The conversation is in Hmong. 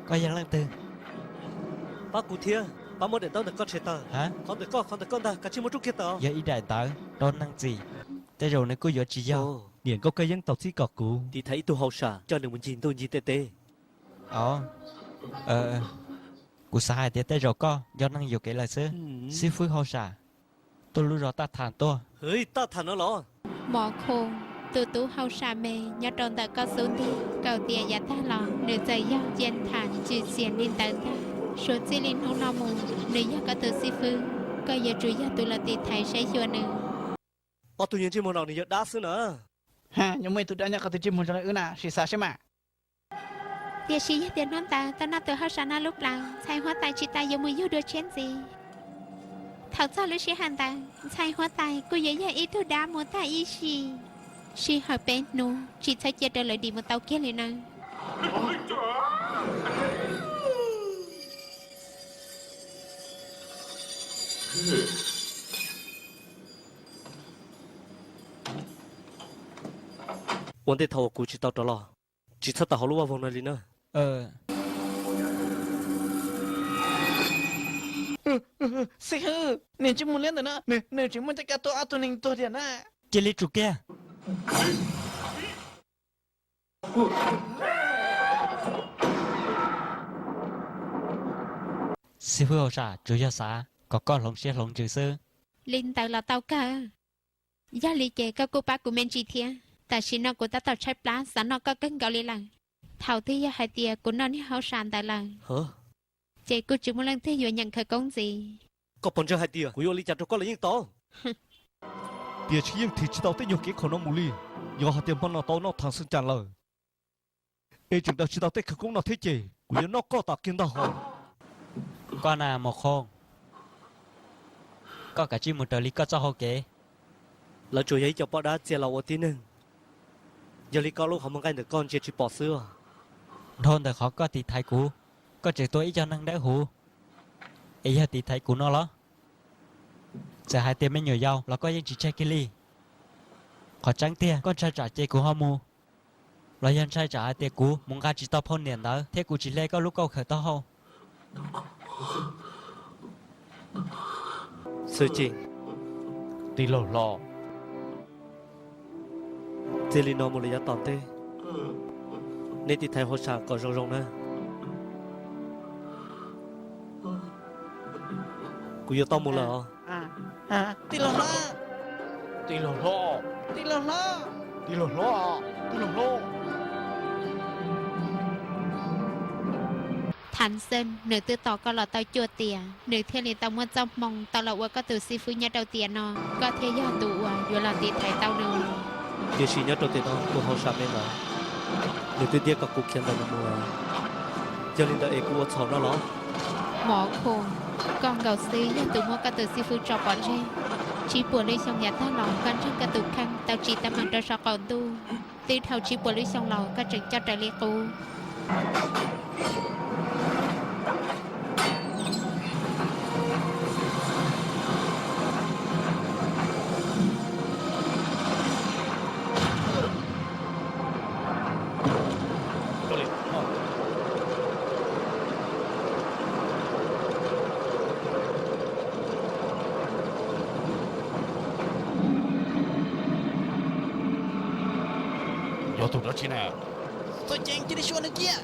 Koj yog leej twg? Pab kuv thiab, pab muab daim ntawv ntawm koj tshem tawm. Qhov ntawm koj, qhov ntawm koj ntag, kav tsij muab rub kiag tawm. Yog ib daim ntawv rau neeg txim, tej zaum nws kuj yuav tsis yog. Niam nkauj Kab Yeeb tau txib kom kuv tiv thaiv ib tug hauj sam coj nws mus ncig ntuj ncig tej teb. Kuv xav hais tias tej zaum koj nco neeg yuam kev lawm xwb. Xib fwb hauj sam tuaj lub zos Taj Tham tuaj. Taj Tham no los? Mov Khoo, tus tub hauj sam me nyob rau ntawm koj xub ntiag, kaum tiam yav tag los nws txawm yog Cia Tham ntsim txiam li ntawd ntag. Suav txij li hnub no mus nws yog koj tus xib fwb, koj yuav tsum yog tus los tiv thaiv saib xyuas nws. Ob tug yawg ntsej muag no nws yog dab xwb na. Yuav muaj ib tug dab nyob qhov twg ntsej muag zoo li wb na, sim xav seb mas. Tiam sis yog tias hnub ntawd tau noj tus hauj sam no lub plawv, ntxhais huab tais tsis tas yuav mus yug dua tshiab ntxiv. Thaum txog lub sij hawm ntawd, ntxhais huab tais kuj yuav yog ib tug dab mus tag ib sim. Sij hawm peb hnub tsis txhob cia rau lawv dim mus tau kiag li nawb. Ua ntej thaum uas kuv tsis tau rov los, tsis txhob tawm hauv lub vaj voog no li na. Xib hwb, niag ntsej muag liab ntawm no, nws tseem muaj ncaj kab tua ob tug neeg tuag tiag na. Cia li tsum kiag. Xib fwb hauj sam tsuas yog xav kom koj hloov siab hloov ntsws xwb. Li ntawd los tau kawg. Yog li ces koj kuj pab kuv me ntsis thiab. Tam sim no kuv tab tom tshaib plab xav noj koj kawg nkaus li lawm. Thaum twg yog hais tias kuv noj niag hauj sam ntawd lawm, ces kuj tsis muaj leej twg yuav nyeem khawv koob ntxiv. Koj puas ntseeg hais tias kuv yuav ua li cas rau koj los yeej tau? Tiam sis yeej thim tsis tau tej nyuag kev khaum no mus li. Yog hais tias hmo no tau noj thav xeeb cas lawm, es tseem daws tsis tau tej khawv koob no thiab ces kuv yuav noj koj tas kiag ntag hos. Koj na Mos Khoo, koj kav tsij mus raws li koj txoj hau kev. Lawv tsuas yog ib co poj dab txia los ua tib neeg. Yog li koj lub qhov muag nqaij ntawm koj ntsia tsis pom xwb os. Dhau ntawm qhov koj tiv thaiv kuv, koj tseem tua ib co neeg dawb huv, es yog tiv thaiv kuv no los? Txawm hais tias me nyuam yaus los koj yeej tsis tseg kiag li. Qhov tseeb tiag koj ntshai tsam ces kuv ho mus, los yog ntshai tsam hais tias kuv mus nqa tsis tau phau niam ntawd thiab kuv tsis hle koj lub kauj khawm taub hau? Xwm Tsim, tij laug hlob, txij li no mus lawm yav tom ntej, nej tiv thaiv hauj sam kom zoo zoo na. Kuv yuav tau mus lawm os. Tij laug hlob, tij laug hlob, tij laug hlob, tij laug hlob, tij laug hlob. Thav Xeeb, nws twb tos koj los tau cuaj tiam, nws thiaj li tau muaj txoj hmoo tau los ua koj tus xib fwb nyob rau tiam no, koj thiaj yog tus uas yuav los tiv thaiv tau nws. Tiam sis nyob rau tiam no tus hauj sam me ntawd, nws twb ntiab kom kuv khiav ntawm nws mus lawm. Yog li ntawd es kuv ua txhaum no los? Mov Khoo, koj nkaus xwb yog tus muab koj tus xib fwb tso pov tseg. Tsib puas lub xyoo yav tag los koj ntseeg koj tus kheej tau tsim teeb meem rau saum qaum ntuj, twb dhau tsib puas lub xyoo los koj tseem coj raws li qub. Yog tus dab tsi na? Txawj ceev, cia li xyuas nws kiag.